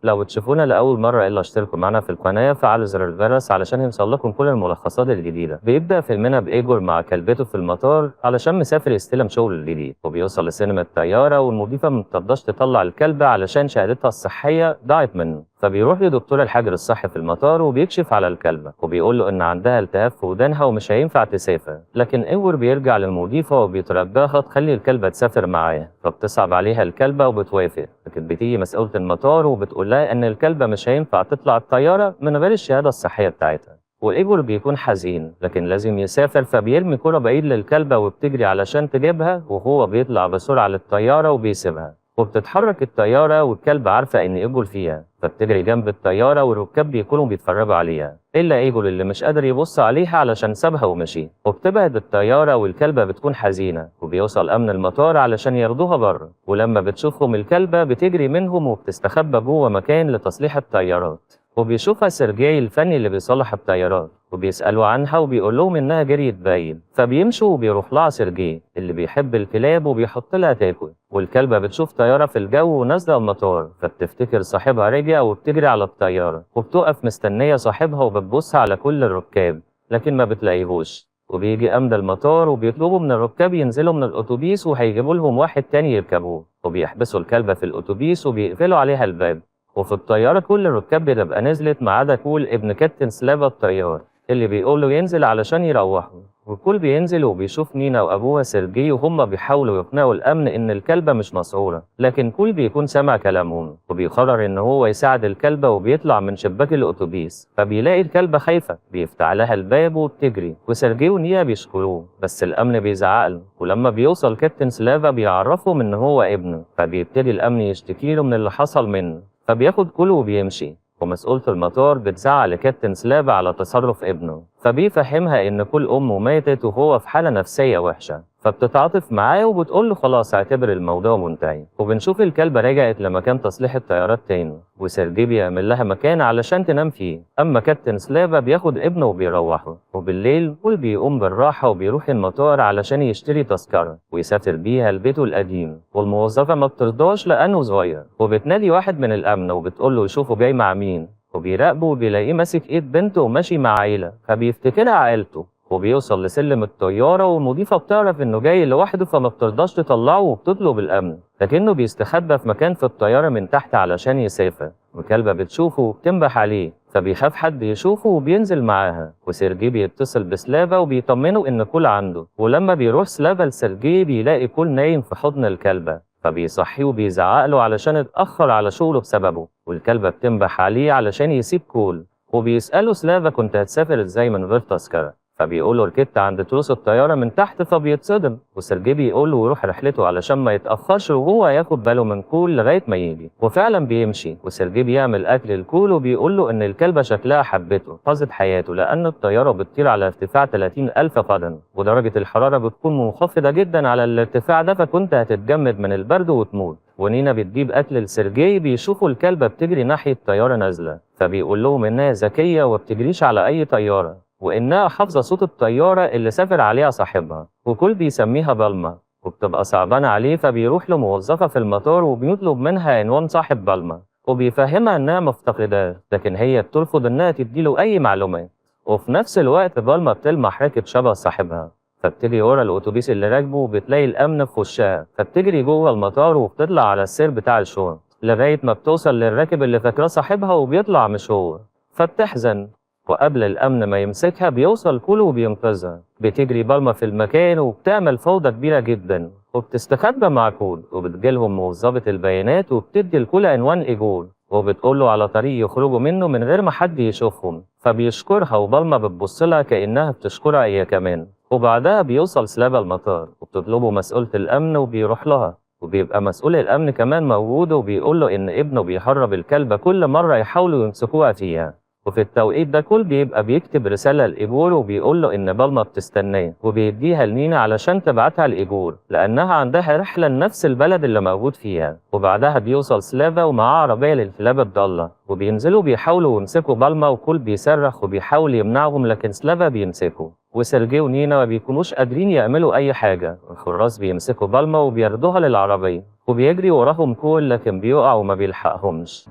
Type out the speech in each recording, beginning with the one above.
لو بتشوفونا لأول مرة إلا اشتركوا معنا في القناة، فعلوا زر الجرس علشان يوصل لكم كل الملخصات الجديدة. بيبدأ فيلمنا بإيجور مع كلبته في المطار علشان مسافر يستلم شغل الجديد، وبيوصل لسينما الطيارة والمضيفة ما بترضاش تطلع الكلبة علشان شهادتها الصحية ضاعت منه. فبيروح لدكتور الحجر الصحي في المطار وبيكشف على الكلبة وبيقول له إن عندها التهاب في ودانها ومش هينفع تسافر. لكن إيجور بيرجع للمضيفة وبيترجاها تخلي الكلبة تسافر معاه، فبتصعب عليها الكلبة وبتوافق. لكن بتيجي مسؤولة المطار وبتقول لها إن الكلبة مش هينفع تطلع الطيارة من غير الشهادة الصحية بتاعتها. وإيجور بيكون حزين لكن لازم يسافر، فبيرمي كرة بعيد للكلبة وبتجري علشان تجيبها، وهو بيطلع بسرعة للطيارة وبيسيبها. وبتتحرك الطيارة والكلبة عارفة إن إيجور فيها، فبتجري جنب الطيارة والركاب بيكونوا بيتفرجوا عليها، إلا إيجور اللي مش قادر يبص عليها علشان سابها ومشي. وبتبعد الطيارة والكلبة بتكون حزينة، وبيوصل أمن المطار علشان ياخدوها بره. ولما بتشوفهم الكلبة بتجري منهم وبتستخبى جوه مكان لتصليح الطيارات. وبيشوفها سيرجي الفني اللي بيصلح الطيارات وبيسألوا عنها وبيقول لهم إنها جريت باين. فبيمشوا وبيروح لها سيرجي اللي بيحب الكلاب وبيحط لها تاكل. والكلبة بتشوف طيارة في الجو ونازلة المطار، فبتفتكر صاحبها رجع وبتجري على الطيارة وبتقف مستنية صاحبها وبتبص على كل الركاب لكن ما بتلاقيهوش. وبيجي أمن المطار وبيطلبوا من الركاب ينزلوا من الأتوبيس وهيجيبوا لهم واحد تاني يركبوه، وبيحبسوا الكلبة في الأتوبيس وبيقفلوا عليها الباب. وفي الطيارة كل الركاب بتبقى نزلت ما عدا كول ابن كابتن سلافا الطيار اللي بيقول له ينزل علشان يروحوا. وكول بينزل وبيشوف نينا وأبوها سيرجي وهم بيحاولوا يقنعوا الأمن إن الكلبة مش مسعورة، لكن كول بيكون سمع كلامهم وبيقرر إن هو يساعد الكلبة وبيطلع من شباك الأتوبيس. فبيلاقي الكلبة خايفة، بيفتح لها الباب وبتجري، وسيرجي ونينا بيشكروه بس الأمن بيزعق له. ولما بيوصل كابتن سلافا بيعرفهم إن هو ابنه، فبيبتدي الأمن يشتكي له من اللي حصل منه، فبياخد كله وبيمشي. ومسؤولة المطار بتزعق لكابتن سلافا على تصرف ابنه، فبيفهمها إن كل أمه ماتت وهو في حالة نفسية وحشة، فبتتعاطف معاه وبتقول له خلاص اعتبر الموضوع منتهي. وبنشوف الكلبة رجعت لمكان تصليح الطيارات تاني، وسيرجي بيعمل لها مكان علشان تنام فيه. أما كابتن سلافا بياخد ابنه وبيروحه. وبالليل كل بيقوم بالراحة وبيروح المطار علشان يشتري تذكرة ويسافر بيها لبيته القديم. والموظفة ما بترضاش لأنه صغير، وبتنادي واحد من الأمن وبتقول له يشوفه جاي مع مين، وبيراقبه وبيلاقيه ماسك ايد بنته وماشي مع عيلة، فبيفتكرها عيلته. وبيوصل لسلم الطيارة والمضيفة بتعرف إنه جاي لوحده فما بترضاش تطلعه وبتطلب الأمن، لكنه بيستخبى في مكان في الطيارة من تحت علشان يسافر. وكلبة بتشوفه وبتنبح عليه، فبيخاف حد يشوفه وبينزل معاها. وسيرجي بيتصل بسلافا وبيطمنه إن كول عنده. ولما بيروح سلافا لسيرجي بيلاقي كول نايم في حضن الكلبة، فبيصحيه وبيزعق له علشان اتأخر على شغله بسببه. والكلبة بتنبح عليه علشان يسيب كول، وبيسأله سلافا كنت هتسافر ازاي من غير تذكرة، فبيقول له ركبت عند تروس الطيارة من تحت، فبيتصدم. وسيرجي بيقول له يروح رحلته علشان ما يتأخرش وهو هياخد باله من كول لغاية ما يجي، وفعلا بيمشي. وسيرجي بيعمل أكل لكول وبيقول له إن الكلبة شكلها حبته حفظت حياته، لأن الطيارة بتطير على ارتفاع 30,000 قدم ودرجة الحرارة بتكون منخفضة جدا على الارتفاع ده، فكنت هتتجمد من البرد وتموت. ونينا بتجيب أكل لسيرجي، بيشوفوا الكلبة بتجري ناحية طيارة نازلة، فبيقول لهم إنها ذكية وبتجريش على أي طيارة، وإنها حافظة صوت الطيارة اللي سافر عليها صاحبها. وكل بيسميها بالما، وبتبقى صعبانة عليه، فبيروح لموظفة في المطار وبيطلب منها عنوان صاحب بالما، وبيفهمها إنها مفتقداه، لكن هي بترفض إنها تديله أي معلومات. وفي نفس الوقت بالما بتلمح راكب شبه صاحبها، فبتجري ورا الأتوبيس اللي راكبه وبتلاقي الأمن في وشها، فبتجري جوه المطار وبتطلع على السير بتاع الشرطة لغاية ما بتوصل للراكب اللي فاكراه صاحبها وبيطلع مش هو، فبتحزن. وقبل الأمن ما يمسكها بيوصل كله وبينقذها. بتجري بالما في المكان وبتعمل فوضى كبيرة جدا، وبتستخبى مع كول، وبتجيلهم موظفة البيانات وبتدي لكول عنوان إيجور، وبتقول له على طريق يخرجوا منه من غير ما حد يشوفهم، فبيشكرها. وبالما بتبص لها كأنها بتشكرها هي كمان. وبعدها بيوصل سلافا المطار وبتطلبه مسؤولة الأمن وبيروح لها، وبيبقى مسؤول الأمن كمان موجود وبيقول له إن ابنه بيهرب الكلبة كل مرة يحاولوا يمسكوها فيها. وفي التوقيت ده كول بيبقى بيكتب رسالة لإيجور وبيقول له إن بالما بتستناه، وبيديها لنينا علشان تبعتها لإيجور لأنها عندها رحلة لنفس البلد اللي موجود فيها. وبعدها بيوصل سلافا ومعاه عربية للكلاب الضالة، وبينزلوا بيحاولوا يمسكوا بالما، وكول بيصرخ وبيحاول يمنعهم لكن سلافا بيمسكه. وسيرجي ونينا ما بيكونوش قادرين يعملوا أي حاجة. الحراس بيمسكوا بالما وبياخدوها للعربية، وبيجري وراهم كول لكن بيقع وما بيلحقهمش.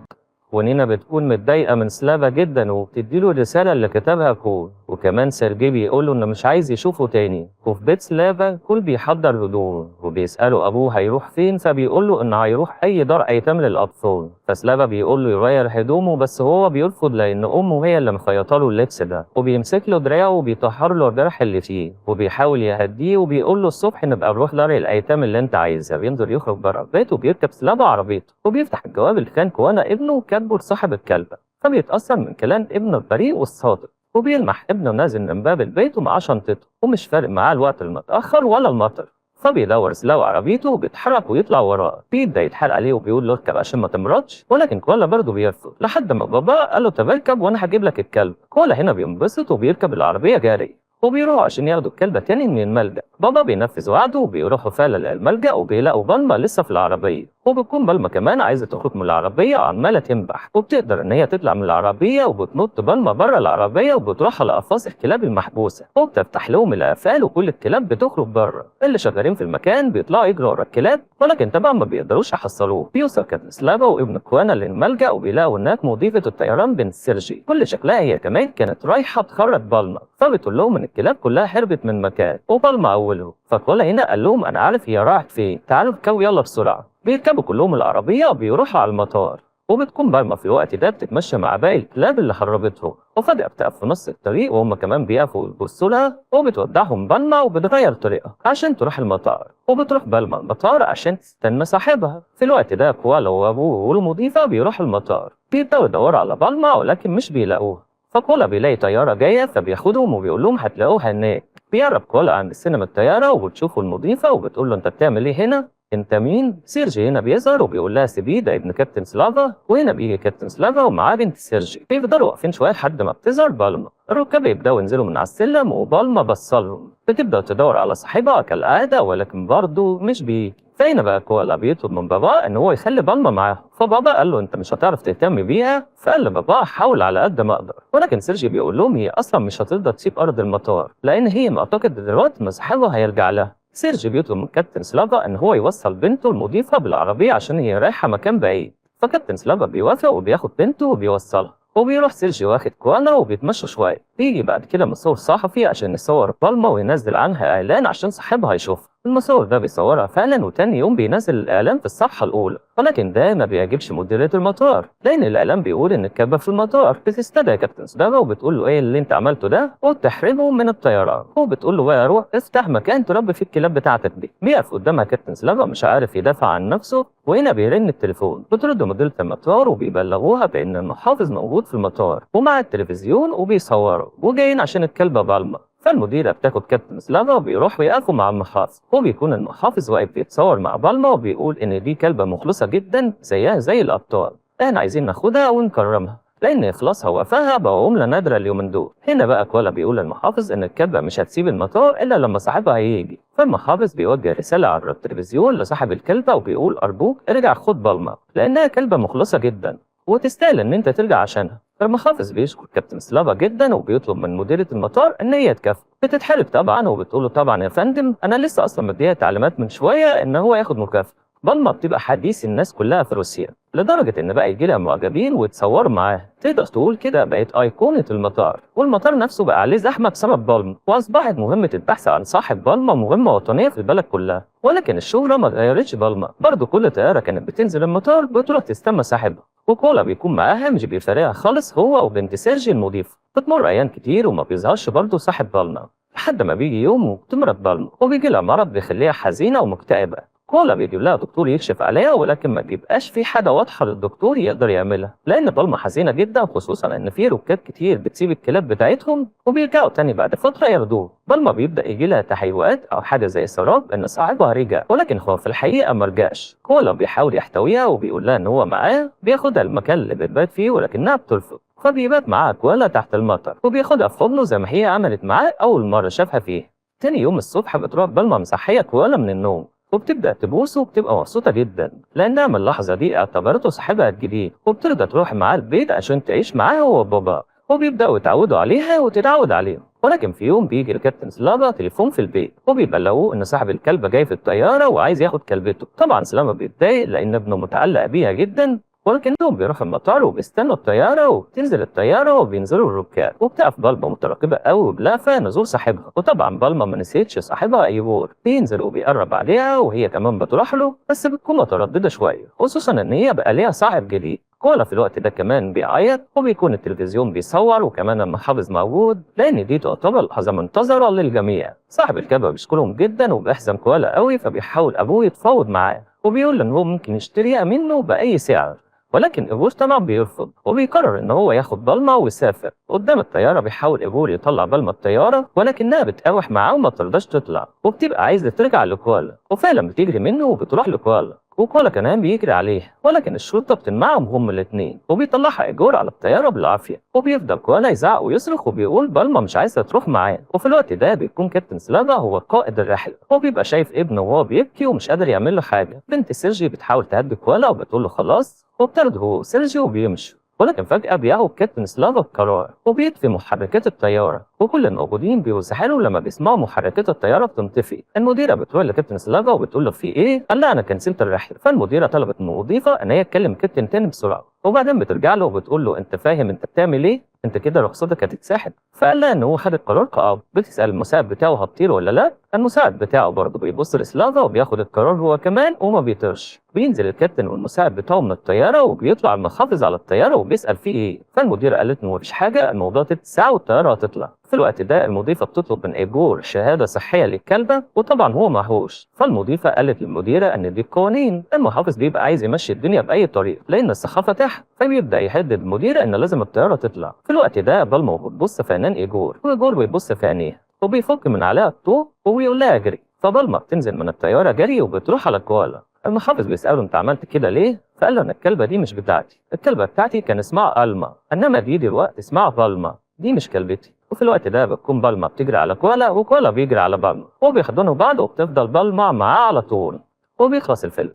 ونينا بتكون متضايقة من سلافا جدا وبتديله الرسالة اللي كتبها كول، وكمان سيرجي بيقوله انه مش عايز يشوفه تاني. وفي بيت سلافا كول بيحضر هدومه وبيسأله ابوه هيروح فين، فبيقوله انه هيروح اي دار ايتام للاطفال. فسلافا بيقول له يغير هدومه بس هو بيرفض لان امه هي اللي مخيطه له اللبس ده، وبيمسك له دراعه وبيطهر له الجرح اللي فيه وبيحاول يهديه وبيقول له الصبح نبقى نروح دار الايتام اللي انت عايزها. بينزل يخرج بره البيت وبيركب سلافا عربيته وبيفتح الجواب اللي كان كوانا ابنه كاتبه لصاحب الكلبة، فبيتأثر من كلام ابنه البريء والصادق، وبيلمح ابنه نازل من باب البيت ومعاه شنطته ومش فارق معاه الوقت المتأخر ولا المطر. فبيدور سلاو عربيته وبيتحرك ويطلع وراه، بيبدأ يتحرق عليه وبيقول له اركب عشان ما تمرضش، ولكن كولا برضه بيرفض لحد ما بابا قال له طب اركب وانا هجيب لك الكلب. كولا هنا بينبسط وبيركب العربية جاري وبيروحوا عشان ياخدوا الكلبة تاني من الملجأ. بابا بينفذ وعده وبيروحوا فعلا للملجأ وبيلاقوا بالما لسه في العربية، وبتكون بالما كمان عايزة تخرج من العربية وعمالة تنبح، وبتقدر إن هي تطلع من العربية وبتنط بالما بره العربية وبتروح على أقفاص الكلاب المحبوسة وبتفتح لهم الأقفال وكل الكلاب بتخرج بره. اللي شغالين في المكان بيطلعوا يجروا ورا الكلاب ولكن طبعا ما بيقدروش يحصلوه. بيوصل كابتن سلافا وابن كوانا للملجأ وبيلاقوا هناك مضيفة الطيران بنت سيرجي، كل شكلها هي كمان كانت رايحة تخرج بالما، فبتقول لهم إن الكلاب كلها هربت من مكان وبالما أوله. فكولا هنا قال لهم أنا عارف هي راحت فين، تعالوا اركبوا يلا بسرعة. بيركبوا كلهم العربية وبيروحوا على المطار، وبتكون بالما في الوقت ده بتتمشى مع باقي الكلاب اللي هربتهم، وفجأة بتقف في نص الطريق وهم كمان بيقفوا ويبصوا لها، وبتودعهم بالما وبتغير طريقها عشان تروح المطار. وبتروح بالما المطار عشان تستنى صاحبها. في الوقت ده كوالا وابوه والمضيفة بيروحوا المطار، بيبدأوا يدوروا على بالما ولكن مش بيلاقوها. فكولا بيلاقي طيارة جاية فبياخدهم وبيقول لهم هتلاقوها هناك. بيقرب كولا عند السينما الطيارة وبتشوفه المضيفة وبتقول له انت بتعمل ايه هنا؟ انت مين؟ سيرجي هنا بيظهر وبيقول لها سيبيه ده ابن كابتن سلافا. وهنا بيجي كابتن سلافا ومعاه بنت سيرجي، بيفضلوا واقفين شوية لحد ما بتظهر بالما. الركاب يبداوا ينزلوا من على السلم وبالما بصلهم، بتبدا تدور على صاحبها كالعادة ولكن برضه مش بيه. فهنا بقى كوالا بيطلب من بابا ان هو يخلي بالما معاه، فبابا قال له انت مش هتعرف تهتم بيها، فقال لبابا حاول على قد ما اقدر. ولكن سيرجي بيقول لهم هي اصلا مش هتقدر تسيب ارض المطار لان هي معتقد دلوقتي ان صاحبها هيرجع لها. سيرجي بيطلب من كابتن سلافا ان هو يوصل بنته المضيفة بالعربية عشان هي رايحة مكان بعيد، فكابتن سلافا بيوافق وبياخد بنته وبيوصلها. وبيروح سيرجي واخد كوالا وبيتمشوا شوية. بيجي بعد كده مصور صحفي عشان يصور بالما وينزل عنها اعلان عشان صاحبها يشوفها. المصور ده بيصورها فعلا وتاني يوم بينزل الاعلان في الصفحة الاولى، ولكن ده ما بيعجبش مديرية المطار لان الاعلان بيقول ان الكلبة في المطار. بتستدعي كابتن سلافا وبتقول له ايه اللي انت عملته ده وبتحرمه من الطيران، وبتقول له بقى روح افتح مكان تربي فيه الكلاب بتاعتك دي. بيقف قدامها كابتن سلافا مش عارف يدافع عن نفسه، وهنا بيرن التليفون. بترد مديرة المطار وبيبلغوها بان المحافظ موجود في المطار ومع التلفزيون وبيصوروا وجايين عشان الكلبة بالما. فالمديرة بتاخد كابتن سلافا وبيروحوا يقفوا مع المحافظ، وبيكون المحافظ واقف بيتصور مع بالما وبيقول إن دي كلبة مخلصة جدا زيها زي الأبطال، احنا عايزين ناخدها ونكرمها لأن إخلاصها ووفاها بقى عملة نادرة اليومين دول. هنا بقى كوالا بيقول للمحافظ إن الكلبة مش هتسيب المطار إلا لما صاحبها هيجي. فالمحافظ بيوجه رسالة على التلفزيون لصاحب الكلبة وبيقول أرجوك ارجع خد بالما لأنها كلبة مخلصة جدا وتستاهل إن أنت ترجع عشانها. المحافظ بيشكر كابتن سلافا جدا وبيطلب من مديرة المطار ان هي تكافئه. بتتحرج طبعا وبتقول له طبعا يا فندم انا لسه اصلا مديها تعليمات من شوية ان هو ياخد مكافاة. بالما بتبقى حديث الناس كلها في روسيا لدرجة ان بقى يجي لها معجبين ويتصوروا معاها، تقدر تقول كده بقت ايقونة المطار، والمطار نفسه بقى عليه زحمة بسبب بالما، واصبحت مهمة البحث عن صاحب بالما مهمة وطنية في البلد كلها. ولكن الشهرة ما غيرتش بالما، برضه كل طيارة كانت بتنزل المطار بتروح تستنى صاحبها، وكولا بيكون معاها مش بيفارقها خالص هو وبنت سيرجي المضيف. بتمر ايام كتير وما بيظهرش برضه صاحب بالما، لحد ما بيجي يوم وبتمرض بالما وبيجي لها مرض بيخليها حزينة ومكتئبه. كولا بيجيب لها دكتور يكشف عليها ولكن ما بيبقاش في حاجة واضحة للدكتور يقدر يعملها لان بالما حزينة جدا، خصوصا ان في ركاب كتير بتسيب الكلاب بتاعتهم وبيرجعوا تاني بعد فترة ياخدوه. بالما بيبدا يجي لها تهيؤات او حاجة زي سراب ان صاحبها رجع، ولكن هو في الحقيقة ما رجعش. كولا بيحاول يحتويها وبيقول لها ان هو معاه، بياخدها المكان اللي بتبات فيه ولكنها بترفض، فبيبات معاها كوالا تحت المطر وبياخدها في حضنه زي ما هي عملت معاه اول مرة شافها فيه. تاني يوم الصبح بتروح بالما مصحيه كوالا من النوم وبتبدأ تبوسه وبتبقى مبسوطة جدا لأنها من اللحظة دي اعتبرته صاحبها الجديد، وبترضى تروح معاه البيت عشان تعيش معاه هو وبابا، وبيبدأوا يتعودوا عليها وتتعود عليهم. ولكن في يوم بيجي الكابتن سلافا تليفون في البيت وبيبلغوه ان صاحب الكلبة جاي في الطيارة وعايز ياخد كلبته. طبعا سلافا بيتضايق لأن ابنه متعلق بيها جدا ولكنهم بيروحوا المطار وبيستنوا الطيارة، وبتنزل الطيارة وبينزلوا الركاب، وبتقف بالما مترقبة قوي وبلافة نزول صاحبها. وطبعا بالما ما نسيتش صاحبها ايجور، بينزل وبيقرب عليها وهي كمان بتروح له، بس بتكون مترددة شوية، خصوصا ان هي بقى ليها صاحب جديد. كولا في الوقت ده كمان بيعيط، وبيكون التلفزيون بيصور وكمان المحافظ موجود، لان دي تعتبر لحظة منتظرة للجميع. صاحب الكلبة بيشكرهم جدا وبيحزن كوالا قوي، فبيحاول ابوه يتفاوض معاه وبيقول ان هو ممكن يشتريها منه بأي سعر، ولكن إيجور طبعا بيرفض وبيقرر ان هو ياخد بالما ويسافر. قدام الطيارة بيحاول إيجور يطلع بالما الطيارة، ولكنها بتقاوح معاه وما بترضاش تطلع، وبتبقى عايزة ترجع لكوالا، وفعلا بتجري منه وبتروح لكوالا، وكوالا كمان بيجري عليه، ولكن الشرطة بتمنعهم هم الاثنين، وبيطلعها إيجور على الطيارة بالعافية، وبيفضل كوالا يزعق ويصرخ وبيقول بالما مش عايزة تروح معاه. وفي الوقت ده بيكون كابتن سلافا هو قائد الرحلة، وبيبقى شايف ابنه وهو بيبكي ومش قادر يعمل له حاجة. بنت سيرجي بتحاول تهدي كوالا وبتقول له خلاص، وبتاخده هو سيرجي وبيمشوا. ولكن فجأة بياخد كابتن سلافا القرار وبيطفي محركات الطيارة، وكل الموجودين بيزعلوا لما بيسمعوا محركات الطيارة بتنطفي. المديرة بتروح لكابتن سلافا وبتقول له في ايه؟ قال لها انا كنسلت الرحلة. فالمديرة طلبت من المضيفة ان هي تكلم كابتن تاني بسرعة، وبعدين بترجع له وبتقول له انت فاهم انت بتعمل ايه؟ انت كده رخصتك هتتسحب. فقال لها ان هو خد القرار كأب. بتسأل المساعد بتاعه هتطير ولا لا؟ المساعد بتاعه برضه بيبص لسلافا وبياخد القرار هو كمان وما بيطيرش. بينزل الكابتن والمساعد بتاعه من الطيارة وبيطلع المحافظ على الطيارة وبيسأل فيه ايه. فالمديرة قالت انه مفيش حاجة، الموضوع تلت ساعة والطيارة هتطلع. في الوقت ده المضيفة بتطلب من إيجور شهادة صحية للكلبة، وطبعا هو معهوش. فالمضيفة قالت للمديرة ان دي القوانين. المحافظ بيبقى عايز يمشي الدنيا بأي طريقة لأن الصحافة تحت، فبيبدأ يهدد المديرة ان لازم الطيارة تطلع. في الوقت ده بالما بتبص في عينين إيجور، وإيجور بيبص في عينيها وبيفك من عليها الطوق وبيقول لها اجري. فبالما بتنزل من الطيارة جري وبتروح على الكوالا. المحافظ بيسأله انت عملت كده ليه؟ فقال له ان الكلبة دي مش بتاعتي، الكلبة بتاعتي كان اسمها ألما، انما دي دلوقتي اسمها بالما، دي مش كلبتي. وفي الوقت ده بتكون بالما بتجري على كوالا وكوالا بيجري على بالما، وبيحضنوا بعض وبتفضل بالما معاه على طول، وبيخلص الفيلم.